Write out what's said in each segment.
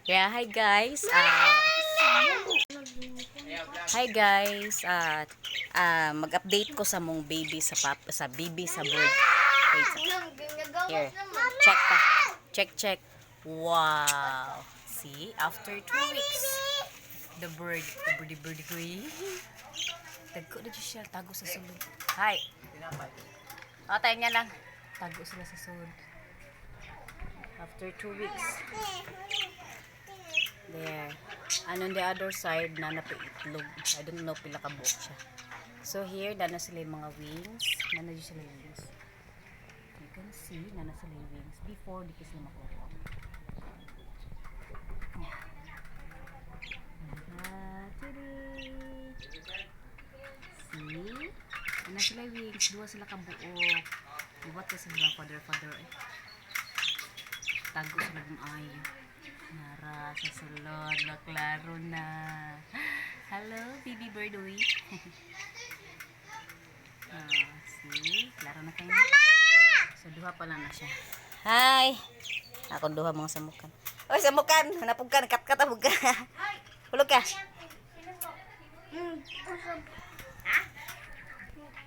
Yeah, hi guys. Hi guys. Mag-update ko sa mong baby sa pap sa baby sa bird. Wait. Here. Check pa. Check, check. Wow. See, after 2 weeks, the bird, the birdie birdie ko. Tagko na dyan siya. Tago sa sulod. Hi. O, tayo nga lang. Tago sila sa sulod. After 2 weeks. There. And on the other side, na itlog. I don't know pila ka buok siya. So here, naa na sila yung mga wings. Naa na sila yung wings. You can see, naa na sila yung wings. Before, di sila makuha. Yeah. Ah, tada! See? Naa na sila yung wings. Duha sila kabuok. Iwat ka sila father father eh. Tago sila ng ayo. Nara sa sulod, na klaro na. Hello, baby bird uy. Ah, see? Klaro na kayo. So duha pa lang na siya. Hi. Akong duha mga samukan. Oy, samukan, napug ka, katkat ka. Hulog ka.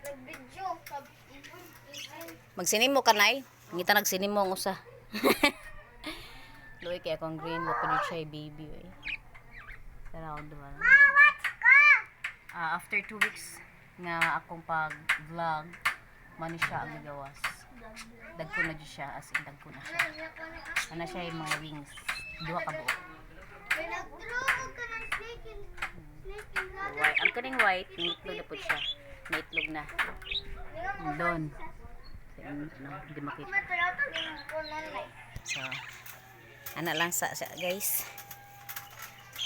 Nag-video. Magsinimo ka nay. Ngita nagsinimo ang usa. Luoy kay akong green wa pa siya baby eh. Tara akong duha. Ah, after 2 weeks nga akong pag-vlog, man siya ang gawas. Dagko na jud siya, as in dagko na siya. Ana siya yung mga wings. Duha ka buok. Nag-draw ka ng snake and snake and ladder. White. Ang kaning white, naitlog na po siya. Naitlog na. Doon. Sa ano, hindi makita. So, ana lang sa guys.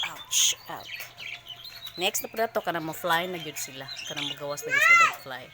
Ouch, ouch. Next na po na to, kana mo fly na gyud sila. Kana mo gawas na gyud sila fly.